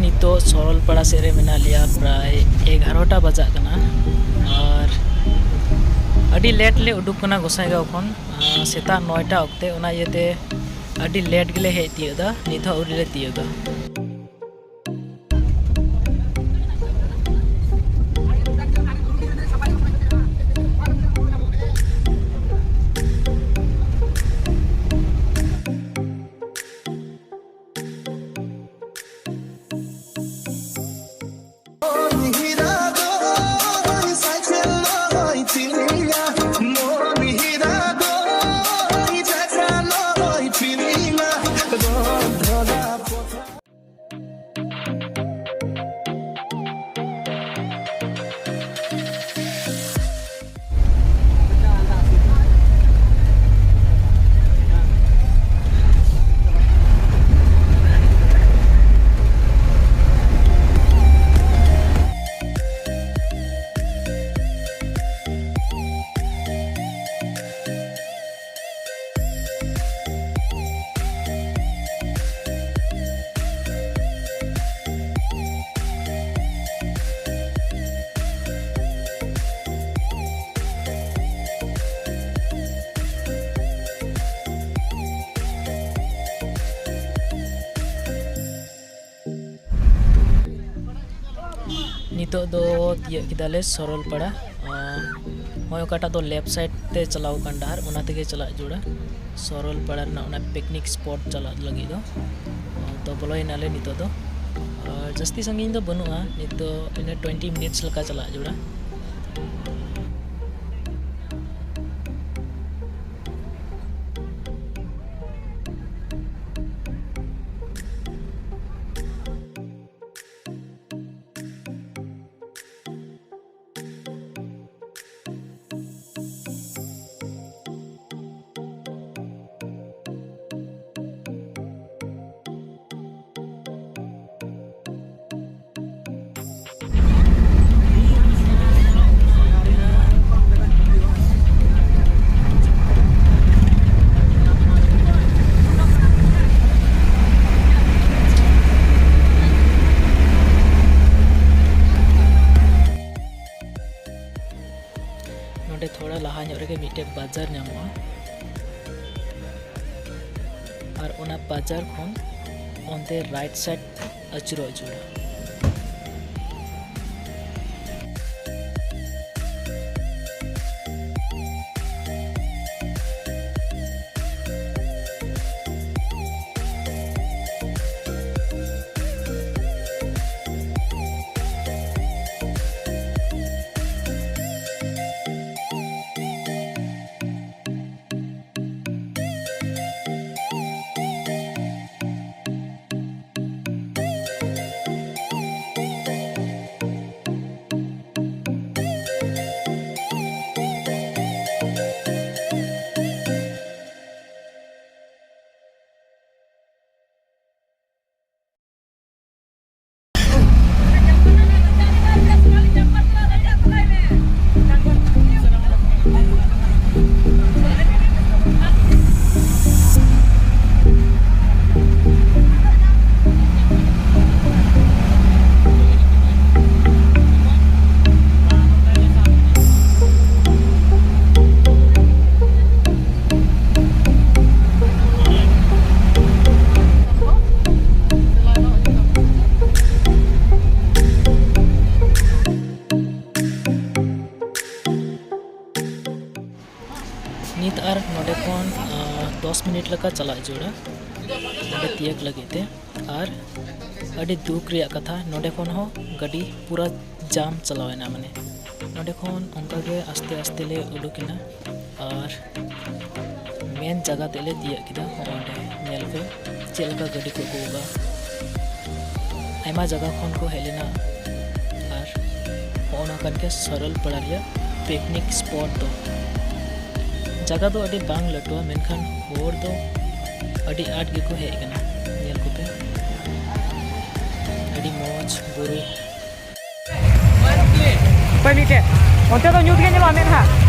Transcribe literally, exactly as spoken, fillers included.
ᱱᱤᱛᱚᱜ ᱥᱚᱨᱚᱞᱯᱟᱲᱟ ᱥᱮᱫ ᱨᱮ ᱢᱮᱱᱟᱜ ᱞᱮᱭᱟ, ᱯᱨᱟᱭ ᱮᱜᱟᱨᱚᱴᱟ ᱵᱟᱡᱟᱜ ᱠᱟᱱᱟ᱾ ᱟᱨ ᱟᱹᱰᱤ ᱞᱮᱴ ᱞᱮ ᱩᱰᱩᱠ ᱠᱟᱱᱟ ᱜᱚᱸᱥᱟᱭᱜᱟᱸᱣ ᱠᱷᱚᱱ, ᱟᱨ ᱥᱮᱛᱟᱜ ᱱᱚᱭᱴᱟ ᱚᱠᱛᱮ᱾ ᱚᱱᱟ ᱤᱭᱟᱹᱛᱮ ᱟᱹᱰᱤ ᱞᱮᱴ ᱜᱮᱞᱮ ᱦᱮᱡ ᱛᱤᱭᱳᱜ ᱮᱫᱟ, ᱱᱤᱛ ᱦᱚᱸ ᱟᱹᱣᱨᱤ ᱞᱮ ᱛᱤᱭᱳᱜᱟ᱾ ᱱᱤᱛᱚᱜ ᱫᱚ ᱛᱤᱭᱟᱹᱜ ᱠᱮᱫᱟᱞᱮ ᱥᱚᱨᱚᱞᱯᱟᱲᱟ᱾ ᱟᱨ ᱱᱚᱜᱼᱚᱭ ᱚᱠᱟᱴᱟᱜ ᱫᱚ ᱞᱮᱯᱷᱴ ᱥᱟᱭᱤᱰ ᱛᱮ ᱪᱟᱞᱟᱣ ᱟᱠᱟᱱ ᱰᱟᱦᱟᱨ, ᱚᱱᱟ ᱛᱮᱜᱮ ᱪᱟᱞᱟᱜ ᱡᱟᱹᱨᱩᱲᱟ᱾ ᱥᱚᱨᱚᱞᱯᱟᱲᱟ ᱨᱮᱱᱟᱜ ᱚᱱᱟ ᱯᱤᱠᱱᱤᱠ ᱥᱯᱚᱴ ᱪᱟᱞᱟᱜ ᱞᱟᱹᱜᱤᱫ ᱫᱚ᱾ ᱛᱚ ᱵᱚᱞᱚᱭᱮᱱᱟᱞᱮ ᱱᱤᱛᱚᱜ ᱫᱚ᱾ ᱟᱨ ᱡᱟᱹᱥᱛᱤ ᱥᱟᱺᱜᱤᱧ ᱫᱚ ᱵᱟᱹᱱᱩᱜᱼᱟ, ᱱᱤᱛᱚᱜ ᱤᱱᱟᱹ ᱴᱩᱭᱮᱱᱴᱤ ᱢᱤᱱᱤᱴᱥ ᱞᱮᱠᱟ ᱪᱟᱞᱟᱜ ᱡᱟᱹᱨᱩᱲᱟ᱾ ᱟᱨ ᱚᱱᱟ ᱵᱟᱡᱟᱨ ᱠᱷᱚᱱ ᱚᱱᱛᱮ right side ᱟᱹᱪᱩᱨᱚᱜ ᱡᱟᱹᱨᱩᱲᱟ᱾ ᱱᱤᱛ ᱟᱨ ᱱᱚᱰᱮ ᱠᱷᱚᱱ, ᱟᱸ, ᱫᱚᱥ ᱢᱤᱱᱤᱴ ᱞᱮᱠᱟ ᱪᱟᱞᱟᱜ ᱡᱟᱹᱨᱩᱲᱟ ᱱᱚᱰᱮ ᱛᱤᱭᱟᱹᱜ ᱞᱟᱹᱜᱤᱫ ᱛᱮ᱾ ᱟᱨ ᱟᱹᱰᱤ ᱫᱩᱠ ᱨᱮᱭᱟᱜ ᱠᱟᱛᱷᱟ, ᱱᱚᱰᱮ ᱠᱷᱚᱱ ᱦᱚᱸ ᱜᱟᱹᱰᱤ ᱯᱩᱨᱟᱹ ᱡᱟᱢ ᱪᱟᱞᱟᱣ ᱮᱱᱟ᱾ ᱢᱟᱱᱮ, ᱱᱚᱰᱮ ᱠᱷᱚᱱ ᱚᱱᱠᱟ ᱜᱮ ᱟᱥᱛᱮ ᱟᱥᱛᱮ ᱞᱮ ᱩᱰᱩᱠ ᱮᱱᱟ᱾ ᱟᱨ ᱢᱮᱱ ᱡᱟᱭᱜᱟ ᱛᱮ ᱞᱮ ᱛᱤᱭᱟᱹᱜ ᱠᱮᱫᱟ᱾ ᱦᱚᱸᱜᱼᱚ ᱱᱚᱸᱰᱮ ᱧᱮᱞ ᱯᱮ, ᱪᱮᱫ ᱞᱮᱠᱟ ᱜᱟᱹᱰᱤ ᱠᱚ ᱟᱹᱜᱩ ᱟᱠᱟᱫᱼᱟ᱾ ᱟᱭᱢᱟ ᱡᱟᱭᱜᱟ ᱠᱷᱚᱱ ᱠᱚ ᱦᱮᱡ ᱞᱮᱱᱟ᱾ ᱟᱨ ᱦᱚᱸᱜᱼᱚ ᱱᱚᱣᱟ ᱠᱟᱱ ᱜᱮᱭᱟ ᱥᱚᱨᱚᱞ ᱯᱟᱲᱟ ᱨᱮᱭᱟᱜ picnic spot ᱫᱚ᱾ ᱡᱟᱭᱜᱟ ᱫᱚ ᱟᱹᱰᱤ ᱵᱟᱝ ᱞᱟᱹᱴᱩᱣᱟ, ᱢᱮᱱᱠᱷᱟᱱ ᱦᱚᱲ ᱫᱚ ᱟᱹᱰᱤ ᱟᱸᱴ ᱜᱮᱠᱚ ᱦᱮᱡ ᱟᱠᱟᱱᱟ᱾ ᱧᱮᱞ ᱠᱚᱯᱮ, ᱟᱹᱰᱤ ᱢᱚᱡᱽ ᱵᱩᱨᱩ᱾ ᱚᱠᱚᱭ ᱢᱤᱫᱴᱮᱡ? ᱚᱱᱛᱮ ᱫᱚ ᱧᱩᱛ ᱜᱮ ᱧᱮᱞᱚᱜᱼᱟ ᱢᱮᱫᱦᱟ᱾